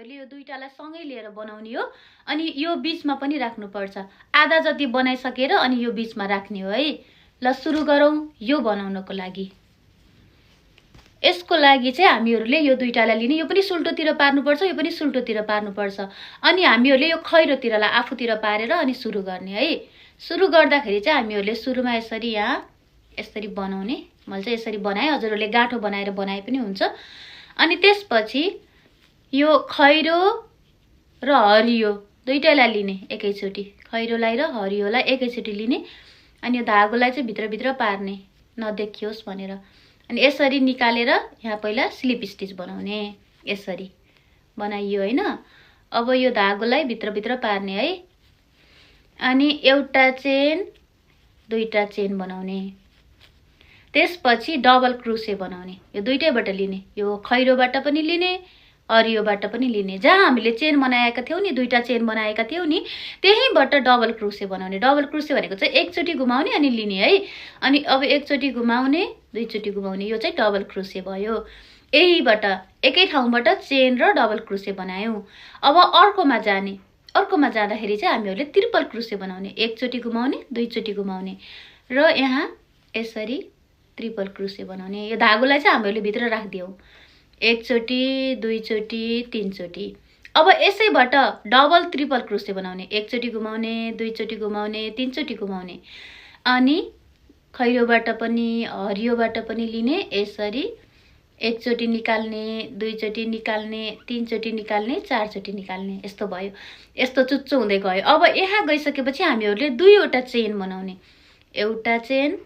हामीहरूले यो दुईटालाई सँगै लिएर बनाउने हो। अनि यो बीचमा पनि राख्नुपर्छ। आधा जति बनाइसकेर अनि यो बीचमा राख्ने हो है। ल सुरु गरौँ यो बनाउनको लागि। यसको लागि चाहिँ हामीहरूले यो दुईटालाई लिने, यो पनि सुल्टोतिर पार्नुपर्छ, यो पनि सुल्टोतिर पार्नुपर्छ। अनि हामीहरूले यो खैरोतिरलाई आफूतिर पारेर अनि सुरु गर्ने है। सुरु गर्दाखेरि चाहिँ हामीहरूले सुरुमा यसरी यहाँ यसरी बनाउने। मैले चाहिँ यसरी बनाएँ, हजुरहरूले गाँठो बनाएर बनाए पनि हुन्छ। अनि त्यसपछि यो खैरो र हरियो दुईटैलाई लिने एकैचोटि, खैरोलाई र हरियोलाई एकैचोटि लिने। अनि यो धागोलाई चाहिँ भित्रभित्र पार्ने नदेखियोस् भनेर। अनि यसरी निकालेर यहाँ पहिला स्लिप स्टिच बनाउने। यसरी बनाइयो हैन। अब यो धागोलाई भित्रभित्र पार्ने है। अनि एउटा चेन दुईटा चेन बनाउने। त्यसपछि डबल क्रोसे बनाउने। यो दुईटैबाट लिने, यो खैरोबाट पनि लिने, हरियोबाट पनि लिने। जहाँ हामीले चेन बनाएका थियौं नि, दुईटा चेन बनाएका थियौं नि, त्यहीबाट डबल क्रोसे बनाउने। डबल क्रोसे भनेको चाहिँ एकचोटि घुमाउने अनि लिने है। अनि अब एकचोटि घुमाउने, दुईचोटि घुमाउने, यो चाहिँ डबल क्रोसे भयो। यहीबाट एकै ठाउँबाट चेन र डबल क्रोसे बनायौं। अब अर्कोमा जाने। अर्कोमा जाँदाखेरि चाहिँ हामीहरूले ट्रिपल क्रोसे बनाउने। एकचोटि घुमाउने, दुईचोटि घुमाउने र यहाँ यसरी ट्रिपल क्रोसे बनाउने। यो धागोलाई चाहिँ हामीहरूले भित्र राखिदियौं। एकचोटि, दुईचोटि, तीनचोटि। अब यसैबाट डबल ट्रिपल क्रोसे बनाउने। एकचोटि घुमाउने, दुईचोटि घुमाउने, तीनचोटि घुमाउने। अनि खैरोबाट पनि हरियोबाट पनि लिने। यसरी एकचोटि निकाल्ने, दुईचोटि निकाल्ने, तीनचोटि निकाल्ने, चारचोटि निकाल्ने। यस्तो भयो। यस्तो चुच्चो हुँदै गयो। अब यहाँ गइसकेपछि हामीहरूले दुईवटा चेन बनाउने। एउटा चेन,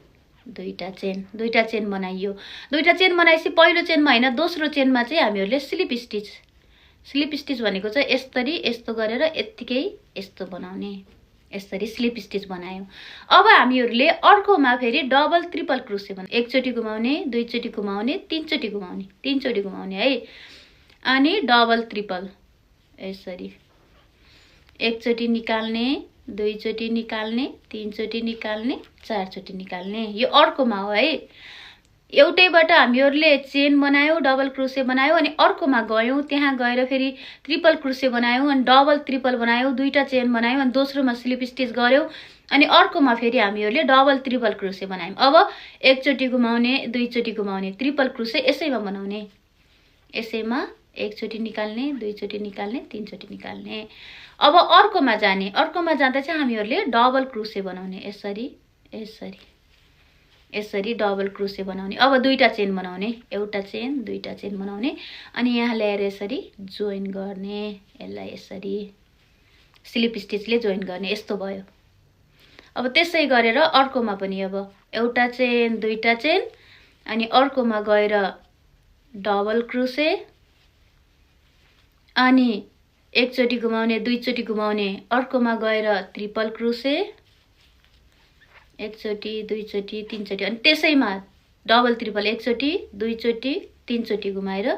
दुईटा चेन, दुईटा चेन बनाइयो। दुईटा चेन बनाएपछि पहिलो चेनमा हैन, दोस्रो चेनमा चाहिँ हामीहरूले स्लिप स्टिच। स्लिप स्टिच भनेको चाहिँ यसरी यस्तो गरेर यतिकै यस्तो बनाउने। यसरी स्लिप स्टिच बनायौं। अब हामीहरूले अर्कोमा फेरि डबल ट्रिपल क्रोसे बनाउने। एकचोटि घुमाउने, दुईचोटि घुमाउने, तीनचोटि घुमाउने, तीनचोटि घुमाउने है। अनि डबल ट्रिपल यसरी एकचोटि निकाल्ने, दुईचोटि निकाल्ने, तीनचोटि निकाल्ने, चारचोटि निकाल्ने। यो अर्कोमा हो है। एउटैबाट हामीहरूले चेन बनायौं, डबल क्रोसे बनायौं। अनि अर्कोमा गयौं, त्यहाँ गएर फेरि ट्रिपल क्रोसे बनायौं अनि डबल ट्रिपल बनायौं, दुईटा चेन बनायौं अनि दोस्रोमा स्लिप स्टिच गर्यौं। अनि अर्कोमा फेरि हामीहरूले डबल ट्रिपल क्रोसे बनायौं। अब एकचोटि घुमाउने, दुईचोटि घुमाउने, ट्रिपल क्रोसे यसैमा बनाउने। यसैमा एकचोटि निकाल्ने, दुईचोटि निकाल्ने, तीनचोटि निकाल्ने। अब अर्कोमा जाने। अर्कोमा जाँदा चाहिँ हामीहरूले डबल क्रोसे बनाउने। यसरी यसरी यसरी डबल क्रोसे बनाउने। अब दुईटा चेन बनाउने। एउटा चेन, दुईटा चेन बनाउने। अनि यहाँ ल्याएर यसरी जोइन गर्ने। यसलाई यसरी स्लिप स्टिचले जोइन गर्ने। यस्तो भयो। अब त्यसै गरेर अर्कोमा पनि अब एउटा चेन, दुईटा चेन अनि अर्कोमा गएर डबल क्रोसे अनि एकचोटि घुमाउने, दुईचोटि घुमाउने, अर्कोमा गएर ट्रिपल क्रोसे, एकचोटि, दुईचोटि, तीनचोटि अनि त्यसैमा डबल ट्रिपल एकचोटि, दुईचोटि, तीनचोटि घुमाएर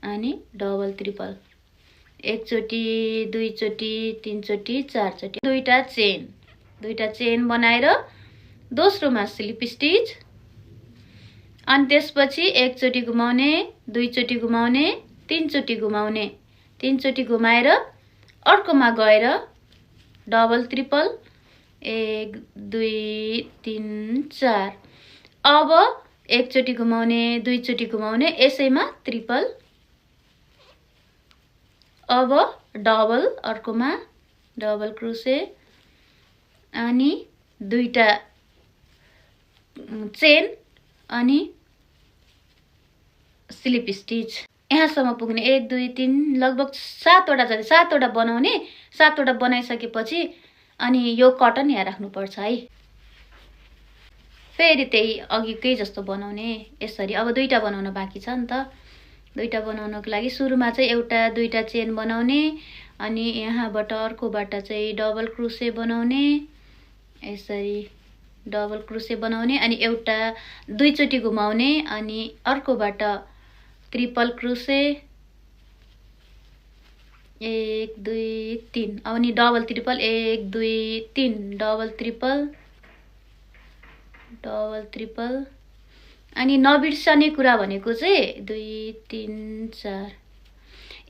अनि डबल ट्रिपल एकचोटि, दुईचोटि, तीनचोटि, चारचोटि। दुईटा चेन बनाएर दोस्रोमा स्लिप स्टिच अनि त्यसपछि एकचोटि घुमाउने, दुईचोटि घुमाउने, तीनचोटि घुमाउने, तीनचोटि घुमाएर अर्कोमा गएर डबल ट्रिपल, एक, दुई, तीन, चार। अब एकचोटि घुमाउने, दुईचोटि घुमाउने, यसैमा ट्रिपल। अब डबल, अर्कोमा डबल क्रोसे अनि दुईटा चेन अनि स्लिप स्टिच। यहाँसम्म पुग्ने 1 2 3 लगभग 7वटा जति, 7वटा बनाउने। 7वटा बनाइसकेपछि अनि यो कटन यहाँ राख्नुपर्छ है। फेरि त्यही अघिकै जस्तो बनाउने। यसरी अब दुईटा बनाउन बाँकी छ नि त। दुईटा बनाउनको लागि सुरुमा चाहिँ एउटा दुईटा चेन बनाउने अनि यहाँबाट अर्कोबाट चाहिँ डबल क्रोसे बनाउने। यसरी डबल क्रोसे बनाउने अनि एउटा दुईचोटि घुमाउने अनि अर्कोबाट ट्रिपल क्रोसे, 1 2 3 अनि double triple, 1 2 3 double triple, double triple अनि नबिर्सने कुरा भनेको चाहिँ 2 3 4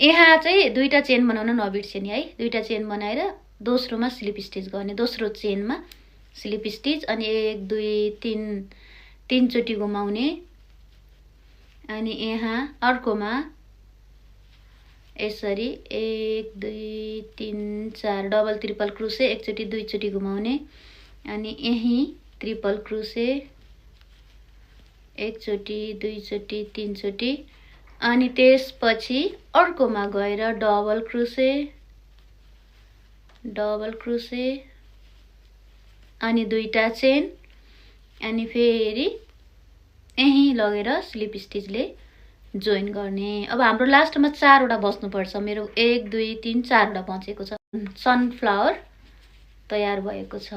यहाँ चाहिँ दुईटा चेन बनाउन नबिर्से नि है। दुईटा चेन बनाएर दोस्रोमा स्लिप स्टिच गर्ने, दोस्रो चेनमा स्लिप स्टिच अनि 1 2 3 तीनचोटि घुमाउने अनि यहाँ अर्कोमा यसरी 1 2 3 4 डबल ट्रिपल क्रोसे एकचोटि दुईचोटि घुमाउने अनि यही ट्रिपल क्रोसे एकचोटि दुईचोटि तीनचोटि अनि त्यसपछि अर्कोमा गएर डबल क्रोसे अनि दुईटा चेन अनि फेरि यही लगेर स्लिप स्टिचले जोइन गर्ने। अब हाम्रो लास्टमा 4 वटा बस्नुपर्छ। मेरो 1 2 3 4 वटा बचेको छ। सनफ्लावर तयार भएको छ।